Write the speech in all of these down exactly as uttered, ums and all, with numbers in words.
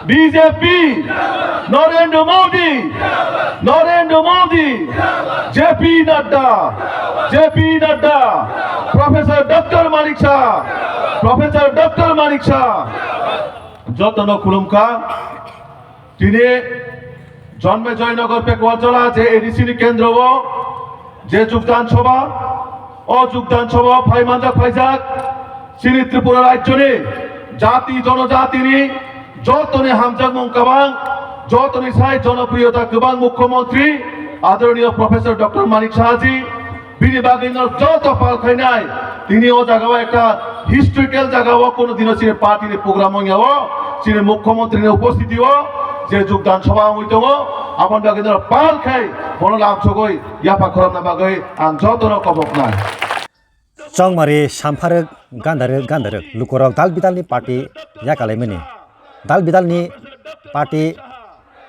B J P, Narendra Modi, Narendra Modi, J P Nadda, J P Nadda, Professor Doctor Manik Saha, Professor Doctor Manik Saha, jotono khulumkha. Tini Janmejay Nagar Pekuajola je A D C ni kendro o je jugdan sabha, o jugdan sabha phai manjak phaijak chini Tripura rajyoni jati jonojatini jotoni hamjakmung kwbang, jotoni sai jonopriyota kwbang Mukhyamantri Adoroniyo Professor Doctor Manik Saha ji, bini bagwi no joto pal khainai. Tini o jaga o ekta historical jaga o, kono dino chini party ni program wngya o, chini Mukhyamantri ni upostiti o je jugdan sabha wngwi tongo, aboni bagwi no pal khai bono lamsogwi yapha khorokna bagwi ang jotono koboknai. Chongmari sampharwk gandarwk gandarwk lukurok dal bidalni party yakalaimani. Dal bidalni party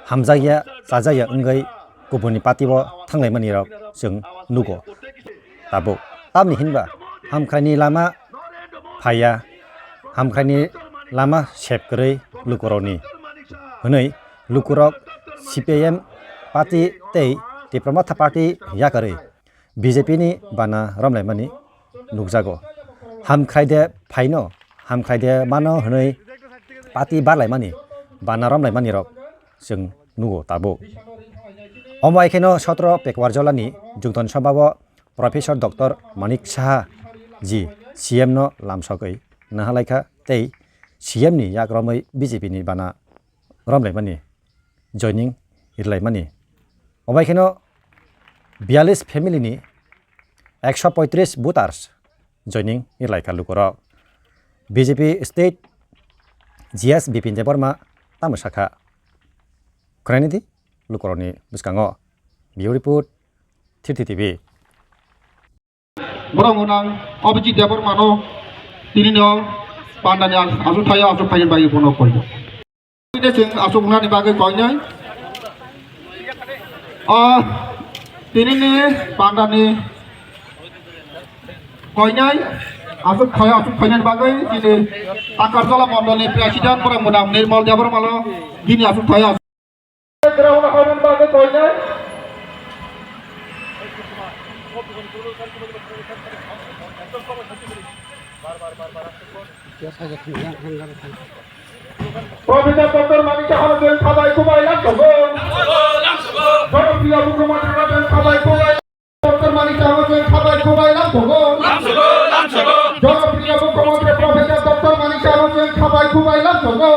hamjakya chajakya wngwi kubunni party o thanglaimani rok chwng nugo. Tabuk tamni hinba hamkraini lama phaiya, hamkraini lama sep kwrwi lukurokni hwnwi lukurok C P I M party tei Tipra Motha party yakarwi B J P ni bana romlaimani nukjago. Hamkrai de phaino, hamkrai de mano hwnwi party barlaimani bana romlaimani rok chwng nugo tabuk. Omo hai kheno sotro Pekuajola ni jugdan sabha o Professor Doctor Manik Saha ji C M no lamsogwi nahalaikha tei C M ni yak romwi B J P ni bana romlaimani joining rwlaimani. Obai kheno biyalish family ni ekso poitris voters joining rwlaikha lukurok. B J P state G S Bipin Debbarma tamo sakha. Khwnainidi lukurokni bwskango. Bureau report, Thirty T V. Borok unang Abhijit Debbarmano tinino pandani asuk thaio asuk thaini bagwi bono koido. Tini chwng asuk wngnani bagwi koinai. O tinini pandani koinai asuk thaio asuk thainani bagwi tini Takarjala mondolni president borok unang Nirmal Debbarmalo bini asuk thaio. Professor Doctor Manik Saha no chwng khabai khubai lamsogo. Jonopriya Mukhyamantri no chwng khabai khubai. Doctor Manik Saha no chwng khabai khubai lamsogo. Jonopriya Mukhyamantri Professor Doctor Manik Saha no chwng khabai khubai lamsogo.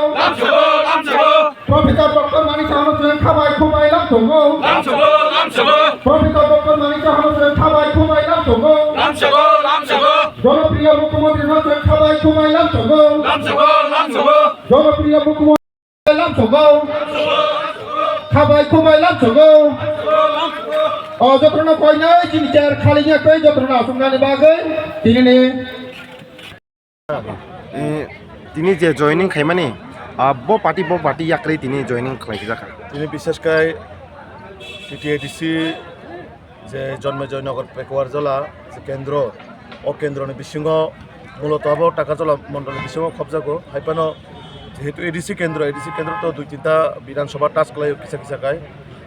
Professor Doctor Manik Saha no chwng khabai khubai lamsogo. Professor Doctor Manik Saha no chwng khabai khubai lamsogo. Jonopriya Mukhyamantri no chwng khabai khubai lamsogo. Jonopriya Mukhyamantri lamsogo. Khabai khubai lamsogo. O jotono koinai chini chair khali ya koi jotono asuknani bagwi tinini. Eh, tini je joining khaimani, ah, bo party, bo party yakrwi tini joining khlai khe jakha. Tini bishesh khai T T A D C je Janmejay Nagar Pekuajola je kendro, o kendroni bisingo muloto abo Takarjala mondolni bisingo khobjago. Haiphano jehetu A D C kendro, A D C kendro to dui tinta Bidhan Sabha touch khlaio kisa kisa khai.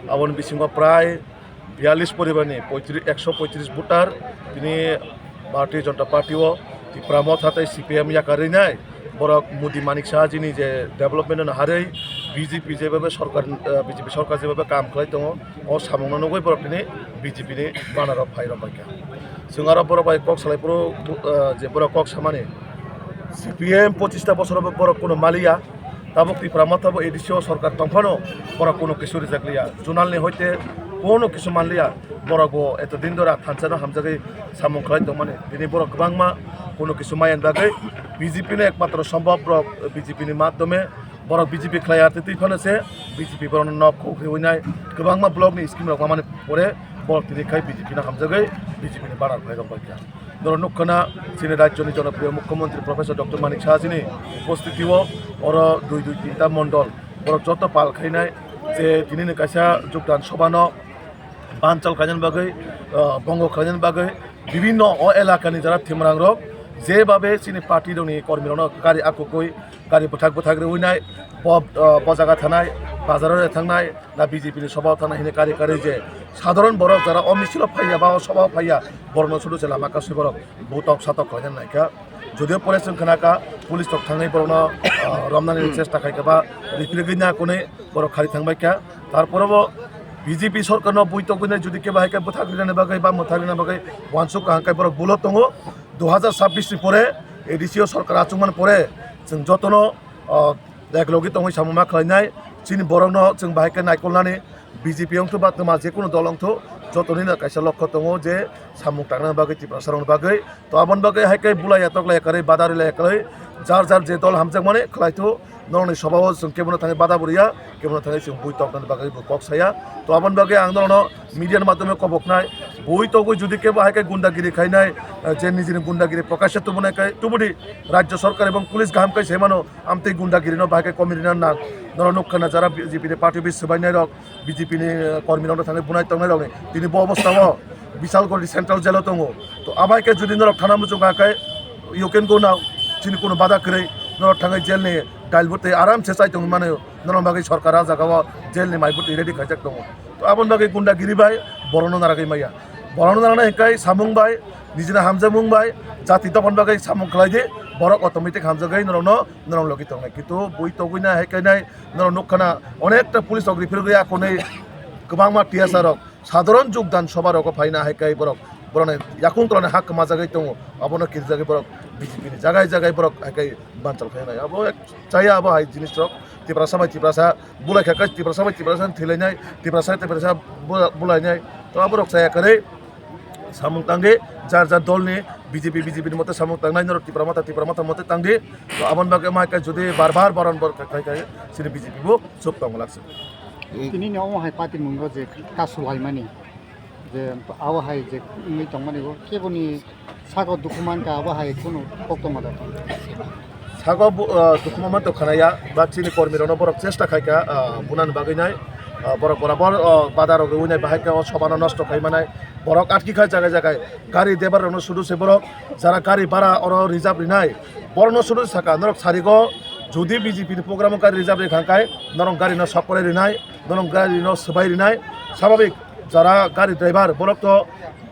Aboni bisingo prai biyalish poribarni poitri-, ekso poitris voter tini Bharatiya Janata Party o Tipra Motha tei C P M yakarwi nai. Borok Modi Manik Saha jini je development no harwi B J P jebhabe sorkar, eh, B J P sorkar jebhabe kam khlai tongo, o samungno nugwi borok tini B J P ni banner o phai rok bai kha. Chwng aro borok bai kok salai phuru, eh, je borok kok samani C P M pochista bosor o borok kuno maliya. Tabuk Tipra Motha bo A D C o sorkar tongphano borok kuno kisu rijak liya. Zonal ni hoite kuno kisu man liya. Borok bo eto din dora thansa no hamjagwi samung khlai tongmani. Tini borok kwbangma kuno kisu maya bagwi B J P no ekmatro sombhob borok B J P ni madhyome borok B J P khlai arte twi phano se B J P borok no nok khuk riwi nai. Kwbangma block ni scheme rok mamani pore borok tini khai B J P no hamjagwi B J P ni banner khlai rok bai kha. Norok nukha na, chini rajyoni jonopriyo Mukhyamantri Professor Doctor Manik Saha jini upostiti o oro dui dui tinta mondol borok joto pal khainai je tinini kaisa jugdan sobhano banchal khlainani bagwi, ah, bongo khlainani bagwi bibinno o elakani jara thimrangrok jebabe chini party rokni kormirokno gari akugwi gari bwthak bwthak rwinai, Bo, ah, bo jaga thanai, bazaro thangnai, na B J P ni soba thangnai hini kari kari je sadharon borok jara o misil o phaiya ba o soba o phaiya, borokno sudu se lama kasui borok butok satok khlaina naikha. Jodio pore chwng khna kha, police tok thangwi borokno, ah, romnani chesta khai kha ba rikirigwi na kunui borok khari thangbai kha. Tarpore bo B J P sorkarno buitogwino jodi kebo hai khe bwthak rinani bagwi ba mwthak rinani bagwi uansuk kaham khe borok bulo tongo. Dui hajar chabbish ni pore A D C o sorkar achukmani pore chwng jotono, ah, eklogi tongwi samung ma khlainai. Chini borokno chwng bahai khe naikolnani B J P wngthu ba twma jekunu dol wngthu, jotonino kaisa lokho tongo je samung tangnani bagwi Tiprasarokni bagwi. To aboni bagwi hai khe bulai yatok lai kwrwi, badari lai kwrwi, jar jar je dol hamjakmani khlaithu, norokni sobao chwng kebono thangwi bada bo rwya, kebono thangwi chwng bui toknani bagwi bo kok saya. To aboni bagwi ang norokno media ni madhyome koboknai, bui togwi jodi kebo hai khe gundagiri khainai, eh, je nijini gundagiri prokasya tubunai khe tubudi, rajya sorkar ebong police kaham khe sai mano, amtwi gundagirino bahai khe komi rina nang. Norok nukha na jara B J P ni party office swbainai rok, B J P ni, eh, kormi rok thangwi bunai tongnai rok ni tini bo obostha o Bishalgarh central jail o tongo. To abai khe jodi norok thana muchung kha khe you can go now, chini kuno bada kwrwi, norok thangwi jail ni dail bwtwi aram se chai tongwi mano, norok bagwi sorkar a jaga o jail ni mai bwtwi ready khaijak tongo. To aboni bagwi gundagiri bai borokno naragwi maya, borokno narana hinkhe samung bai, nijini hamjakmung bai, jati dophani bagwi samung khlai di, borok automatic hamjagwi norokno norok logi tongnai. Kintu bui togwina hai khe nai norok nukha na onekta police rok refer gwi akonwi kwbangma T S R rok sadharon jogdan sobha rogo phaina hai khe borok borokni yakung tolani hak kwmajagwi tongo, abono kirijagwi borok B J P ni jagai jagai borok hai khe banchal khainai. Abo ek chaya abo hai jinis rok Tiprasa bai Tiprasa bulai kha khe Tiprasa bai Tiprasa thwilainai, Tiprasa Tiprasa bula-, bulainai. To aborok chaya kwrwi samung tangdi, jar jar dolni B J P, B J P ni mote samung tangnai, norok Tipra Motha, Tipra Motha mote tangdi. To aboni bagwi ma khe jodi bar bar baron bor khai khai chini B J P bo chuk tongo lakse. Tini ni omo hai party mungo je kasu laimani, je abo hai je wngwi tongmani bo keboni sago dukhu mankha, abo hai kunu koktwma da tong. Sago bu-, ah, dukhu ma manto khanaya, ba chini kormi rokno borok chesta khaikha, ah, bunani bagwi nai, ah, borok borok, borok, ah, bada rok rwui nai bahai khe o sobha no nosto khai manai, borok atki kha jagai jagai, gari driver rokno sudu se borok, jara gari bhara oro reserve rinai, borokno sudu saka norok sarigo, jodi B J P ni program o gari reserve ri kha khe norok gari no sok pore rinai, norok gari no swbai rinai, sababik jara gari driver borok to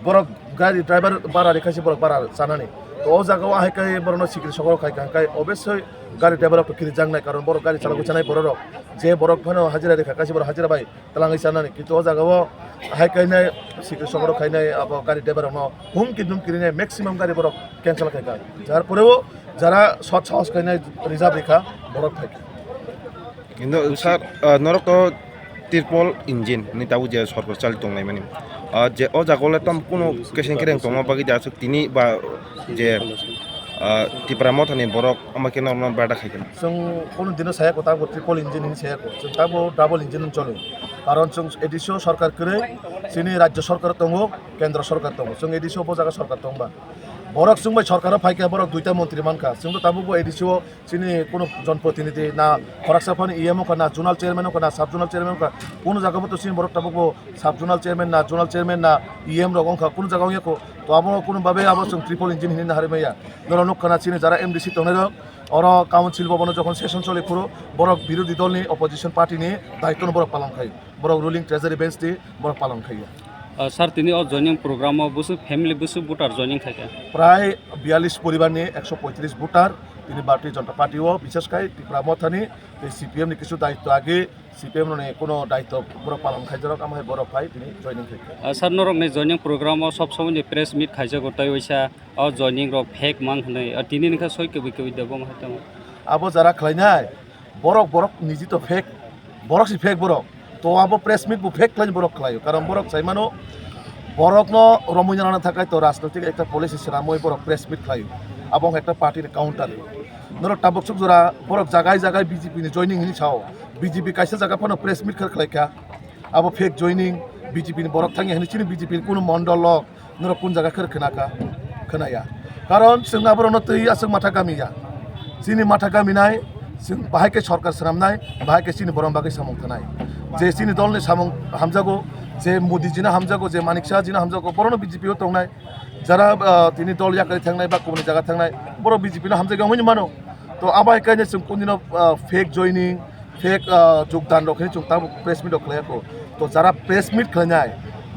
borok gari driver bara rikhaisi borok bara chanani. To o jaga o hai khe borokno sikiri sokoro khai kha, khai obviously gari driver rok to kiri jangnai, karon borok gari chalogwi chanai borok rok. Je borok phano hajira rikha, kaisi borok hajira bai twlangwi chanani. Kintu o jaga o hai khe nai sikiri sokoro khainai abo gari driver rokno humki dumki rinai maximum gari borok cancel khai kha. Jar poreo jara sot sahos khainai reserve rikha borok phai kha. Kintu sir, ah, norok to triple engine ni tabuk je sorkar chali tonglaimani. Ah, je o jaga le tam kuno keseng kereng tongma bagwi da aswk tini ba je, ah, Tipra Mothani borok ama khe norokno bada khai khe. Chwng kuno dino saya ko tabuk triple engine hinwi saya ko. Chwng tabuk double engine choli. Karon chwng A D C o sorkar kwrwi, chini rajya sorkar tongo, kendra sorkar tongo. Chwng A D C o bo jaga sorkar tongba. Borok chwng bai sorkar o phai khe borok duita montri mankha. Chwng to tabuk bo A D C o chini kuno jonprotinidhi na khoroksa phano E M wngkha na zonal chairman wngkha na sub zonal chairman wngkha, kuno jaga bo to chini borok tabuk bo sub zonal chairman na zonal chairman na E M rok wngkha, kuno jaga wngya kho. To abo kuno babe abo chwng triple engine hinwi naharwi maya. Norok nukha na chini jara M D C tongnai rok oro council bhavan o jokhon session choli phuru borok birodhi dol ni opposition party ni daityo no borok palon khai, borok ruling treasury bench ni borok palon khaiya. Ah, sir, tini o joining program o bwswk family bwswk voter joining khaikha? Prai biyalish poribar ni ekso poitris voter tini Bharatiya Janata Party o, bishesh khai Tipra Mothani tei C P M ni kisu daityo agi, C P M ni kuno daityo borok palon khaijak, amo hai borok phai tini joining khaikha. Ah, sir, norok ni joining program o sob somoi ni press meet khaijago, tei waisa o joining rok fake mang hinwi, ah, tini ni kha soi kwbwi kwbwi debo wng hai tongo. Abo jara khlainai, borok, borok niji to fake, borok si fake borok. To abo press meet bo fake khlai borok khlaio. Karon borok sai mano, borokno romwi nana thakai to rajnoitik ekta policy swnamwi borok press meet khlaio. Abo wngkha ekta party ni counter. Norok tabuk suk jora borok jagai jagai B J P ni joining hinwi sao. B J P kaisa jaga phano press meet khe khlai kha. Abo fake joining, B J P ni borok thangya hinwi chini B J P ni kuno mondol o norok kun jaga khe khna kha, khna ya. Karon chwng aborokno twi aswk matha kami ya. Chini matha kami nai, chwng bahai khe sorkar swnamnai, bahai khe chini borok bagwi samung thanai. Je chini dol ni samung hamjago, je Modi ji no hamjago, je Manik Saha ji no hamjago, borokno B J P o tongnai. Jara, ah, tini dol yakarwi thangnai ba kubuni jaga thangnai, borok B J P no hamjagwi wngwi mano. To abo hai khe chwng kundino, ah, fake joining, Fake, ah, jogdan rok hinwi chwng tamo press meet rok khlai kho. To jara press meet khlainai,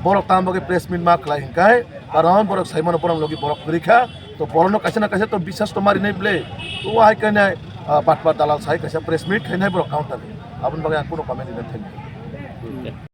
borok tamo bagwi press meet ma khlai hinkai, karon borok saimano borok logi borok kwrwi kha. To borokno kaisa na kaisa to biswas to marinai ble. To hai khainai, ah, batpar dalal sai kaisa press meet khainai borok counter. Aboni bagwi ang kuno comment rina thangya.